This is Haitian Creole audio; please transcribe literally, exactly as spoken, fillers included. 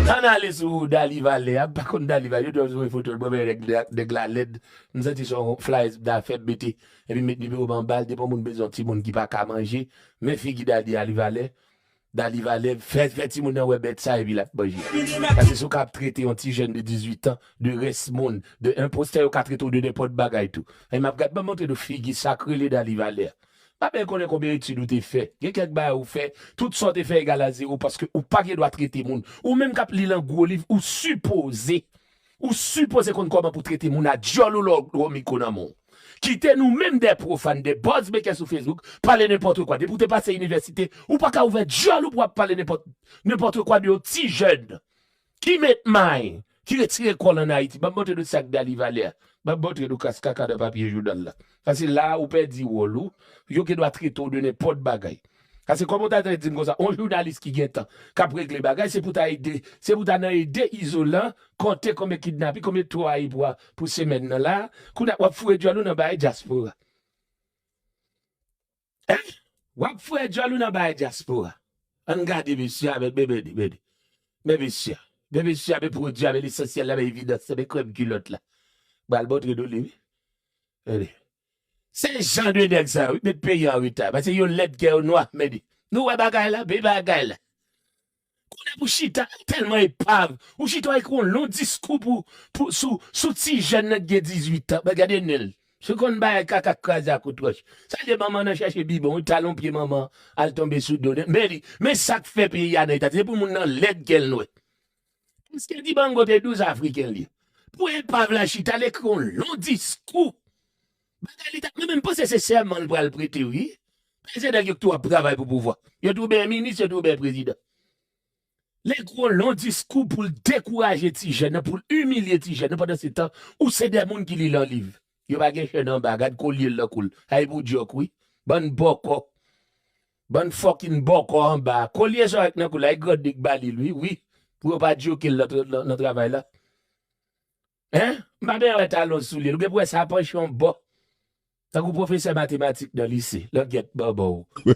Ann ale sou Dali Valè a, m pa konn Dali Valè, yo di w voye foto l, mwen men nèg la, nèg la lèd, m santi se yon flyers dafè m mete, epi m met nimewo m anba l, depi yon moun bezwen yon timoun ki pa ka manje, men figi Dali Valè, Dali Valè, fè, fè timoun nan wè bèt sa epi l ap manje. Paske si w ka ap trete yon ti jèn de dizuit an, de rès moun, de enpostè, yo ka trete w de nenpòt bagay tou. E m ap gad, ban m montre nou figi sa k rele Dali Valè a. Pa byen konnen konbyen etid ou te fè. Gen kèk bagay ou fè, tout sa w te fè egal a zewo paske ou pa gen dwa trete moun. Ou menm k ap li nan gwo liv, ou sipoze, ou sipoze konn kòman pou trete moun a dyòl ou lè w mikwo nan men w. Kite nou menm de pwofàn, de buzz maker sou Facebook, pale nenpòt kwa. Depi w te pase inivèsite, ou pa ka ouvè dyòl ou pou w ap pale nenpòt, nenpòt kwa de yon ti jèn ki met may, ki retire kò l ann Ayiti. Ban m montre nou sa k Dali Valè a. Ban m montre nou kras kaka nan papye jounal la. Paske la a ou pèdi wòl ou, yo gen dwa trete w de nenpòt bagay. Paske kòman w ta di m konsa, yon jounalis ki gen tan, k ap regle bagay, se pou ta ede, se pou ta nan ede Izolan, konte konbyen kidnapin, konbyen twa e pou, pou semèn nan la, kounye a w ap foure dyòl ou nan bagay dyaspora. Hein? W ap foure dyòl ou nan bagay dyaspora. Ann gade mesye a, men, men, men, men, men mesye a. Men mesye a, men pwodui a, men lesansyèl la, men evidans la, men krèm kilòt la. Pral montre nou li, wi. Gade. Se jan de nèg sa yo, wi, met peyi an reta. Paske yo lèd kè yo nwa, men di. Nou wè bagay la, men bagay la. Kounye a pou chita, tèlman epav. Ou chita w ekri yon lon diskou pou, pou, sou, sou ti jèn nan ki gen dizuit an. Mwen gade nen l. Se konn bagay kaka k kraze ak wòch. Sa de manman nan chèche bibon, wi, talon pye manman al tonbe sou do l. Men li, men sa k fè peyi a nan eta. Se pou moun nan lèd kè l nwè. Paske Dibango te douz Afriken li. Pou epav la chita, l ekri yon lon diskou. Bagay li t ap, mwen menm panse se sèman l pral prete, wi. Men se nèg yo ki tou ap travay pou pouvwa. Yo tou byen minis, yo tou byen prezidan. L ekri yon lon diskou pou l dekouraje ti jèn nan, pou l imilye ti jèn nan. Pandan se tan, ou se de moun ki li nan liv. Yo pa gen chèn anba, gad kolye l nan kou l. Ay pou djòk, wi. Bann bòkò. Bann fucking bòkò anba. Kolye sa w avèk nan kou l la, e grande ligue ba li l, wi, wi. Pou yo pa djoke l nan, nan, nan travay la. Hein? M pa bezwen wè talon soulye l. Ou gen pou wè sa panche yon bò. Tankou pwofesè matematik nan lise. Langèt manman w.